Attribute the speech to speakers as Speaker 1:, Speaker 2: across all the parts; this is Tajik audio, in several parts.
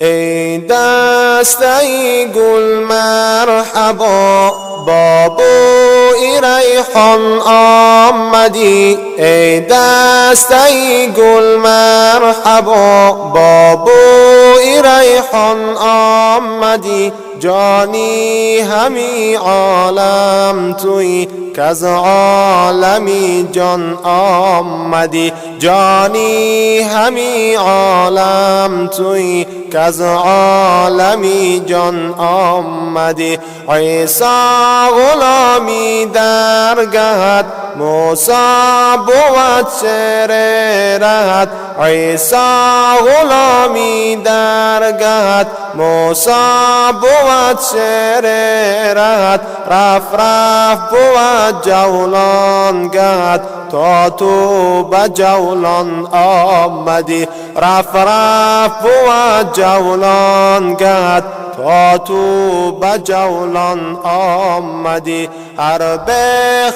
Speaker 1: Эй дастаи гул, марҳабо, бо бӯи райҳон омадӣ. Эй дастаи гул, марҳабо, бо бӯи райҳон омадӣ. Ҷони ҳами олам туӣ, к-аз олами ҷон омадӣ. Ҷони ҳами олам туӣ, к-аз олами ҷон омадӣ. Исо ғуломи даргаҳат, Мусо бувад шери раҳат. Исо ғуломи даргаҳат, Мусо бувад шери раҳат. Раф раф бувад ҷавлонгаҳат, то ту ба ҷавлон омадӣ. Раф раф бувад ҷавлонгаҳат, то ту ба ҷавлон омадӣ. Ҳар бе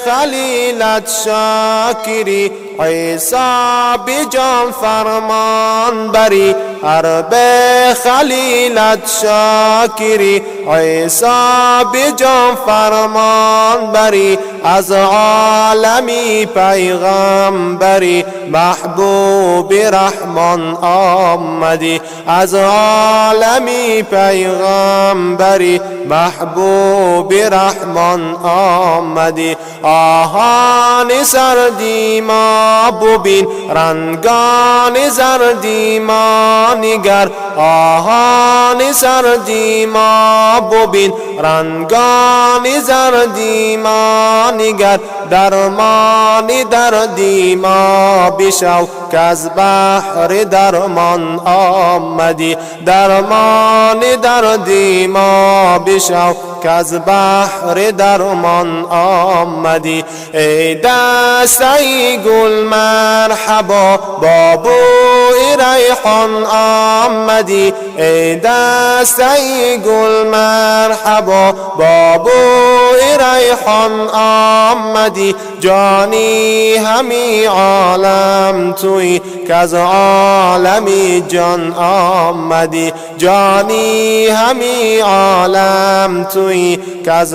Speaker 1: халилат шокирӣ, Исо биҷон фармон барӣ. Ҳар бе халилат шокирӣ, Исо биҷон фармон барӣ. Аз олами пайғамбарӣ, маҳбуби раҳмон омадӣ. Аз олами пайғамбарӣ, маҳбуби раҳмон омадӣ. Оҳони сарди мо бубин, рангони зарди мо нигар. Оҳони сарди мо бубин, рангони зарди мо нигар. Дармони дарди мо бишав, к-аз баҳри дармон омадӣ. Дармони дарди мо бишав, к-аз баҳри дармон омадӣ. Эй дастаи гул, марҳабо, бо бӯи райҳон омадӣ. Эй дастаи гул, марҳабо, бо бӯи райҳон омадӣ. Ҷони ҳами олам туӣ, к-аз олами ҷон омадӣ. Ҷони ҳами олам туӣ, к-аз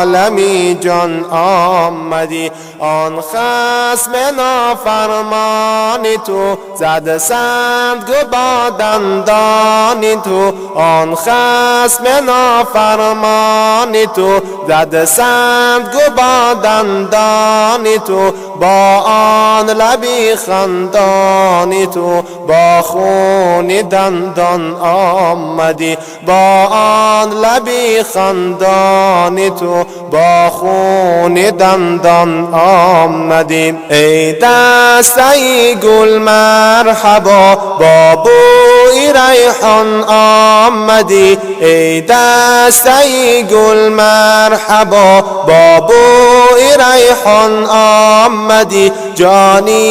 Speaker 1: олами ҷон омадӣ. Он хасми нофармони ту зад санд бо дандони ту. Он хасми нофармони ту зад санд бо дандони ту. Бо он лаби хандони ту бо хуни дандон омадӣ. Бо он лаби хандони ту бо хуни дандон омадӣ. Эй дастаи гул, марҳабо, бо бӯи райҳон омадӣ. Эй дастаи гул, марҳабо, бо бӯи райҳон омадӣ. Ҷони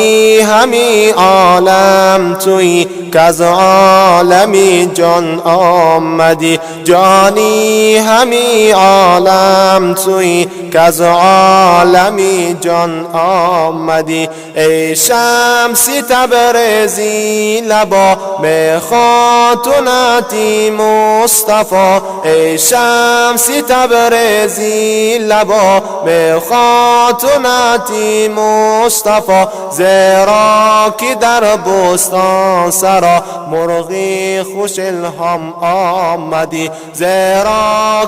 Speaker 1: ҳами олам туӣ, к-аз олами ҷон омадӣ. Ҷони ҳами олам туӣ, к-аз олами ҷон омадӣ. Эй Шамси Табрезӣ лабо, мехотунати Мустафо. Эй Шамси Табрезӣ лабо, мехотунати Мустафо. Зеро ки дар бӯстон саро мурғи хуш илҳом омадӣ. Зеро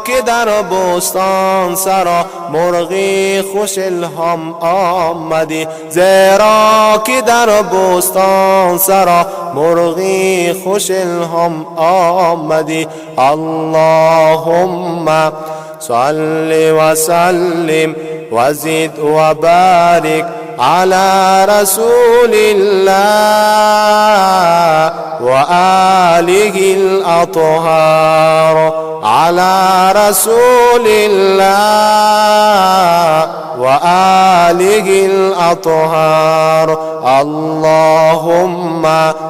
Speaker 1: ки дар бӯстон саро мурғи хуш илҳом омадӣ. Зеро ки дар бӯстон саро мурғи хуш илҳом омадӣ. اللهم صل وسلم وزد وبارك على رسول الله وآله الأطهار. على رسول الله وآله الأطهار. اللهم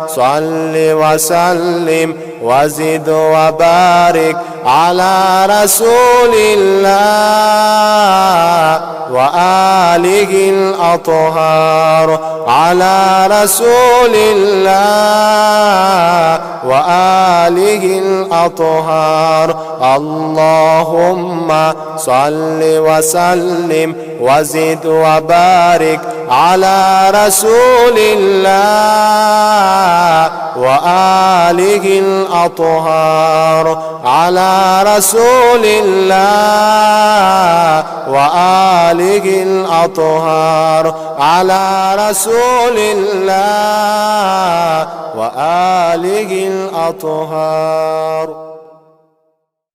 Speaker 1: صل وسلم وزد وبارك على رسول الله. وآله الأطهار، على رسول الله وآله الأطهار. اللهم صل وسلم وزد وبارك على رسول الله وآله الأطهار، على رسول الله وآله الأطهار، على رسول الله وآله الأطهار.